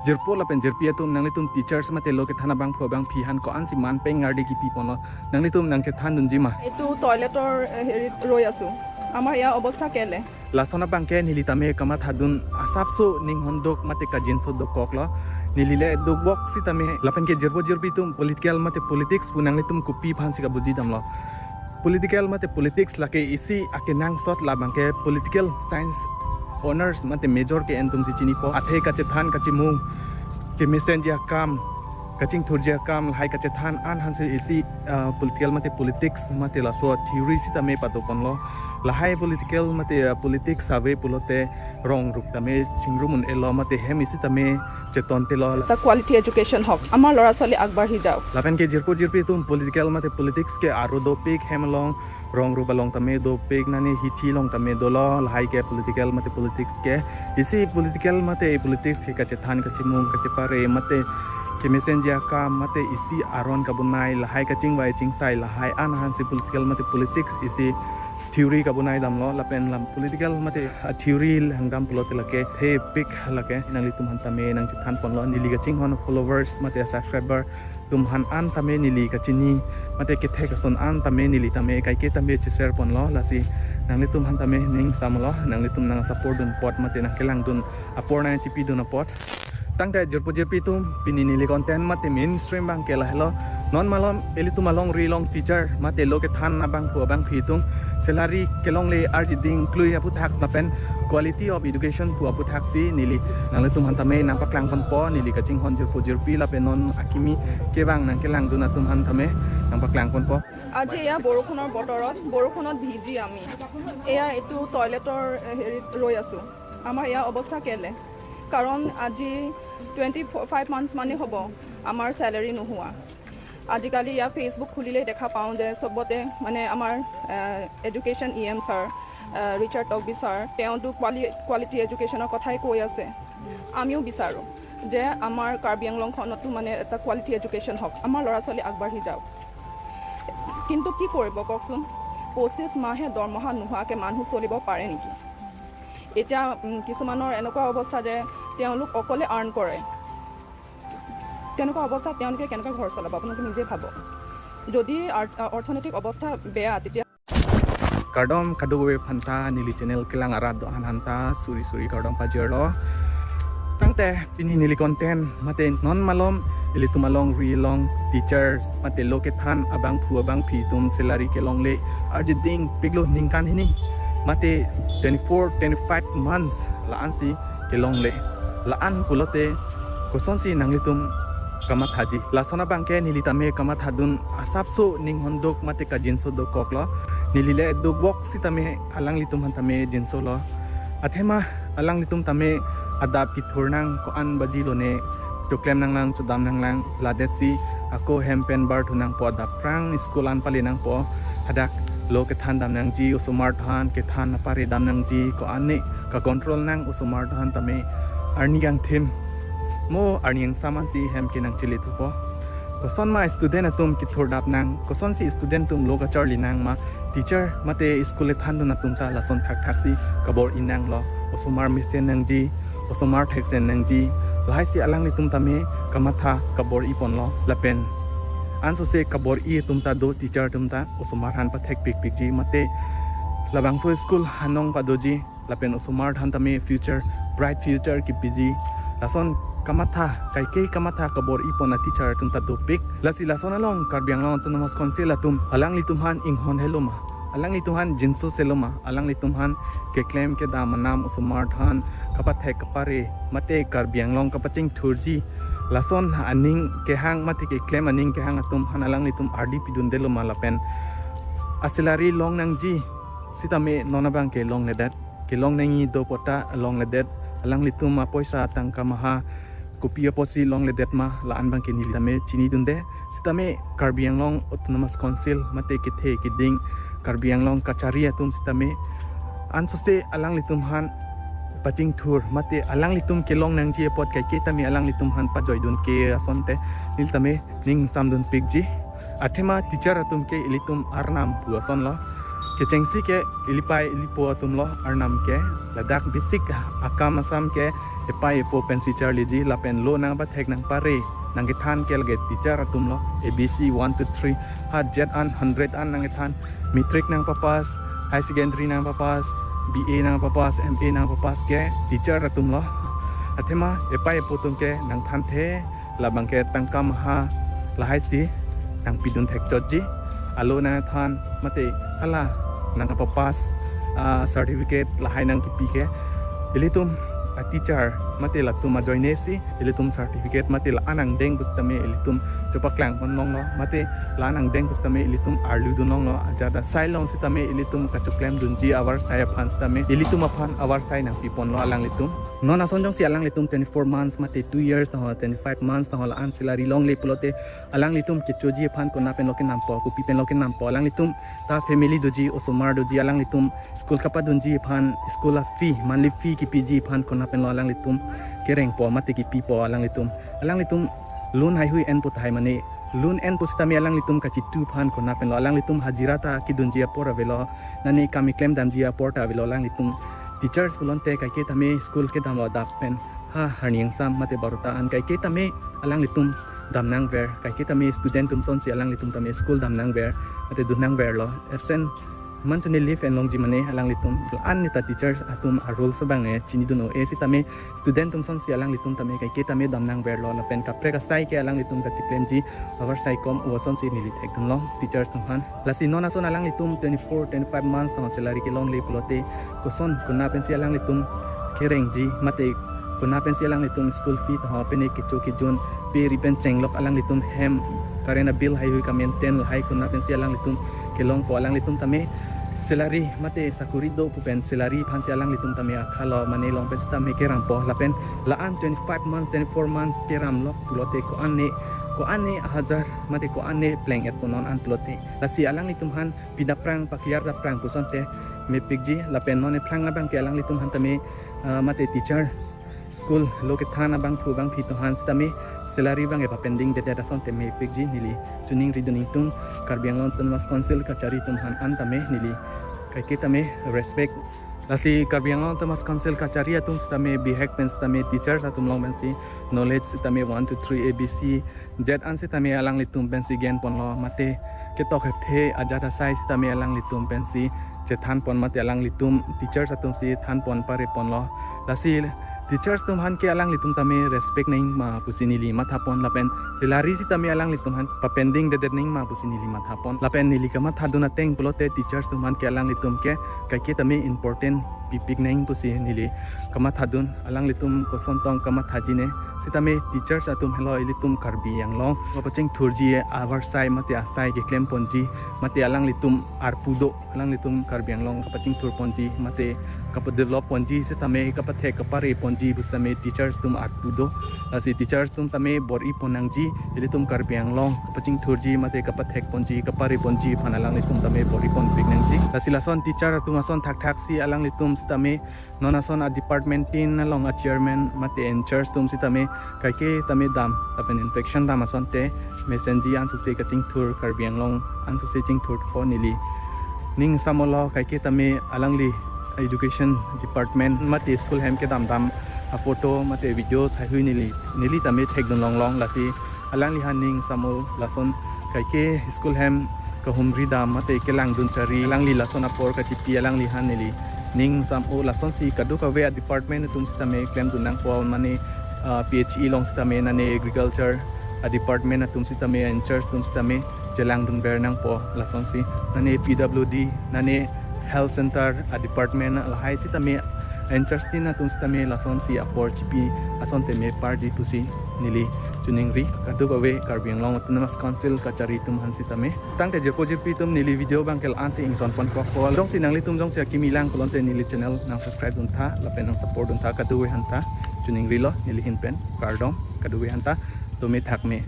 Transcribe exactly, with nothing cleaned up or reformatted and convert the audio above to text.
Jirpo lapen jirpi atum, nanglitum teachers mate lo kethan abangphu abangphi aphan ko-ansi man pengardi kipi ponlo, nanglitum nangchethan dunji ma? এইটো টয়লেটৰ, এ, হেৰিত ৰৈ আছো। আমাৰ ইয়াৰ অৱস্থা কেলে? Lason abangke neli tame kamathadun asapso ninghondok mate kajinso dokoklo. Neli le dokbok sitame lapen ke jirpo jirpi atum political mate politics pu nanglitum kopi aphansi kabuji damlo. Political mate politics lake isi akenangsot, labangke political science honours mate major ke-en atumsi chinipo. Athe kachethan kachimung, kemesenji akam, kachingthurji akam, lahai kachethan an aphansi isi, ah, political mate politics mate laso theory sitame pado ponlo. Lahai political mate, ah, politics ave pulote rong rup tame chingrum un-elo mate hem isi tame cheton telo. এটা quality education হওক, আমাৰ ল'ৰা ছোৱালী আগবাঢ়ি যাওক। Lapen ke jirpo jirpi atum political mate politics ke aro dopik, hem along rong rup along tame dopik, nani hithi along tame dolo, lahai ke political mate politics ke. Isi political mate politics ke kachethan kachimung, kachepare mate kemesenji akam mate isi aron kabonai, lahai kachingvai chingsai, lahai an aphansi political mate politics isi theory kabonai damlo. Lapen lam political mate a theory hangdam pulote lake thepik lake nanglitum aphan tame nangchethan ponlo. Neli kachinghon followers mate subscriber atum aphan an tame neli kachini mate kethek ason an tame neli tame kaike tame che-share ponlo. Lasi nanglitum aphan tame ning samlo, nanglitum nangsupport dun apot mate nangkelang dun apor nangchipi dun apot. Tangte jirpo jirpi atum, pini neli content mate main stream abangke lahelo. Non malom ilitum alongri along teacher mate lo kethan abangphu abangphi atum salary kelongle arji ding klui aphuthak lapen quality of education pu aphuthak si neli nanglitum aphan tame nangpaklang ponpo, neli kachinghon jirpo jirpi lapen non akimi kevang nangkelang dun atum aphan tame nangpaklang ponpo. আজি এয়া বৰষুণৰ বতৰত, বৰষুণত ভিজি আমি এয়া এইটো টয়লেটৰ, এ, হেৰিত ৰৈ আছো। আমাৰ ইয়াৰ অৱস্থা কেলে? কাৰণ আজি টুৱেণ্টি ফাইভ মান্থছ মানে হ'ব আমাৰ চেলাৰী নোহোৱা। আজিকালি ইয়াত ফেচবুক খুলিলেই দেখা পাওঁ যে চবতে মানে আমাৰ, এ, এডুকেশ্যন ই এম ছাৰ, এ, ৰিচাৰ্ড তকবি ছাৰ, তেওঁতো কোৱালি-, কোৱালিটি এডুকেশ্যনৰ কথাই কৈ আছে। আমিও বিচাৰোঁ যে আমাৰ কাৰ্বি আংলংখনতো মানে এটা কোৱালিটি এডুকেশ্যন হওক, আমাৰ ল'ৰা ছোৱালী আগবাঢ়ি যাওক। কিন্তু কি কৰিব কওকচোন, পঁচিছ মাহে দৰমহা নোহোৱাকৈ মানুহ চলিব পাৰে নেকি? এতিয়া, উম, কিছুমানৰ এনেকুৱা অৱস্থা যে তেওঁলোক অকলে আৰ্ণ কৰে, তেনেকুৱা অৱস্থাত তেওঁলোকে কেনেকৈ ঘৰ চলাব? আপোনালোকে নিজে ভাবক। যদি আৰ-, অৰ্থনৈতিক অৱস্থা বেয়া, তেতিয়া Kardom kadokave aphanta neli channel kelang arat do-an aphanta suri suri kardom pajirlo. Tangte pini neli content mate non malom ilitum alongri along teachers mate lo kethan abangphu abangphi atum salary kelongle arji dingpiklo ningkan hini mate twenty-four, twenty-five months la-ansi kelongle. La-an pulote kosonsi nanglitum kamathaji? Lason abangke neli tame kamathadun asapso ninghondok mate kajinso dokoklo. Neli le dokbok sitame alanglitum aphan tame jinsolo. Athema alanglitum tame adap kithur nang ko-an baji lone, choklem nanglang, chodam nanglang, ladetsi ako hem pen bar thu nangpo, adapprang school an pale nangpo, hadak lo kethan dam nangji, osomar than kethan apare dam nangji, ko-an ne ka control nang osomar than tame arni kangthim mo arni angsam ansi hem ke nangchele thupo. Koson ma student atum kithur dap nang, kosonsi student atum lo kacharli nang ma, teacher mate school le thandun atum ta lason thakthak si kabor-i nanglo, osomar mesen nangji, osomar theksen nangji, lahaisi alanglitum tame kamatha kabor-i ponlo lapen ansose kabor-i atum ta do, teacher atum ta osomar than pathekpikpikji mate labangso school hanong padoji lapen osomar than tame future, bright future kipiji. Lason kamatha, kaike kamatha kabor-i pon a teacher atum ta dopik. Lasi lason along Karbi Anglong Autonomous Council atum alanglitum aphan inghon helo ma, alanglitum aphan jinso selo ma, alanglitum aphan keklem kedam anam osomar than kapathek kapare mate Karbi Anglong kapachingthurji lason aning kehang mate keklem aning kehang atum aphan alanglitum ardi pidundelo ma lapen a salary long nangji sitame non abangke longledet, kelong nangji do apot ta longledet, alanglitum apoisa atangka maha kopi apotsi longledet ma, la-an abangke neli tame chinidunde. Sitame Karbi Anglong Autonomous Council mate kethe kiding Karbi Anglong kachari atum sitame ansose alanglitum aphan pachingthur mate alanglitum kelong nangji apot kaike tame alanglitum aphan pajoidun ke asonte neli tame ning samdunpikji. Athema teacher atum ke ilitum arnam pu asonlo. Kechengsi ke ilipei ilipo atumlo, arnam ke ladak basic akam asam ke epei epo pensi charliji lapen lo nangpathek nangpare nangkethan ke lake teacher atumlo. A B C one to three ha jet an hundred an nangkethan, matric nangpapass, high secondary nangpapass, B A nangpapass, M A nangpapass ke teacher atumlo. Athema epei epo atum ke nangthanthe, labang ke tangka maha lahaisi nangpidun thekchotji. Alo nangthan mate hala nangpapass, ah, certificate lahai nangkipi ke ilitum a teacher mate latum ajoinesi ilitum certificate mate la-an angdeng pusitame ilitum chepaklang ponlonglo, mate la-an angdeng pusitame ilitum arludunlonglo, ajat asai along sitame ilitum kachoklemdunji avarsai aphan sitame ilitum aphan avarsai nangpiponlo alanglitum. Non ason jongsi alanglitum twenty-four months mate two years taho, twenty-five months taho la-an salary longle pulote alanglitum kechoji aphan kona penlo kenampo, kopi penlo kenampo, alanglitum ta family doji, osomar doji, alanglitum school kapadunji aphan, school a fee, monthly fee kipiji aphan kona penlo alanglitum kerengpo mate kipipo alanglitum. Alanglitum loan haihui enpo tahai mane, loan enpo sitame alanglitum kachitu aphan kona penlo, alanglitum hajira ta kedunji apor avelo, nane kam keklem damji apor ta avelo alanglitum. Teachers pulote kaike tame school kedamlo adap pen ha arni angsam mate barota an kaike tame alanglitum damnangver, kaike tame student atum asonsi alanglitum tame school damnangver mate dunnangverlo. Absent man tuni leave enlongji mane alanglitum la-an neta teachers atum a-rules abang e chinidun o-e sitame student atum asonsi alanglitum tame kaike tame damnangverlo lapen kaprek asai ke alanglitum kacheklemji avarsai kom o asonsi neli thekdunlong teachers atum aphan. Lasi non ason alanglitum twenty-four, twenty-five months taho salary kelongle pulote koson kona pensi alanglitum kerengji mate kona pensi alanglitum school fee taho pine kecho kejun pe ri pen chenglok alanglitum hem current a bill haihui ka-maintain lahai kona pensi alanglitum kelongpo alanglitum tame salary mate sakori do pu pen salary aphansi alanglitum tame akhalo mane long pen sitame kerampo lapen la-an twenty-five months, twenty-four months keramlok pulote ko-an ne, ko-an ne hajar mate ko-an ne pleng-etpo non an pulote. Lasi alanglitum aphan pida aphrang pakliar ta aphrang pusonte mepikji lapen non aphrang abang ke alanglitum aphan tame, ah, mate teacher school lo kethan abangphu abangphi atum aphan sitame salary abang e papending dedet asonte mepikji neli choningridun ingtung. Karbi Anglong Autonomous Council kachari atum aphan an tame neli kaike tame respect. Lasi Karbi Anglong Autonomous Council kachari atum sitame bihek pen sitame teachers atum along pensi knowledge sitame one to three A B C jet an sitame alanglitum pensi genponlo mate ketok hethe ajat asai sitame alanglitum pensi chethanpon mate alanglitum teachers atumsi thanpon pareponlo. Lasi teachers atum aphan ke alanglitum tame respect nangma pusi neli mathapon lapen salary sitame alanglitum aphan papending dedet nangma pusi neli mathapon lapen neli kamathadun ateng pulote teachers atum aphan ke alanglitum ke kaike tame important pipik nang pusi neli kamathadun. Alanglitum koson tong kamathajine sitame teachers atum helo ilitum Karbi Anglong kapachingthurji avarsai mate asai keklemponji mate alanglitum arpu do, alanglitum Karbi Anglong kapachingthurponji mate kapadevelopponji sitame kapathek kapareponji pusitame teachers atum arpu do. Lasi teachers atum tame bor-ipon nangji, ilitum Karbi Anglong kapachingthurji mate kapathekponji kapareponji aphan alanglitum tame bor-iponpik nangji. Lasi lason teacher atum ason thakthaksi alanglitum sitame non ason a department tin along a chairman mate in charge atum sitame kaike tame dam lapen infection dam asonte mesenji ansose kachingthur, Karbi Anglong ansose chingthurpo neli ning samolo. Kaike tame alangli education department mate school hem kedamdam a photo mate videos haihui neli, neli tame thekdunlonglong. Lasi alangli aphan ning samo lason kaike school hem kahumri dam mate kelangdun chari alangli lason apor kachipi alangli aphan neli ning samo. Lasonsi kadokave a department atum sitame klemdun nangpo mane, ah, P H E along sitame nane agriculture a department atum sitame in charge atum sitame chelangdunver nangpo lasonsi nane P W D nane health center a department lahai sitame in charge tin atum sitame lasonsi apor chipi asonte meparji pusi neli choningri. Kadokave Karbi Anglong Autonomous Council kachari atum aphan sitame. Tangte jirpo jirpi atum, neli video abang ke la-ansi ingtonpon kokol. Jongsi nanglitum jongsi akimi lang pulote neli channel nang subscribe duntha lapen nang support duntha kadokave aphanta choningrilo neli ahin pen. Kardom kadokave aphanta, tumi thakme.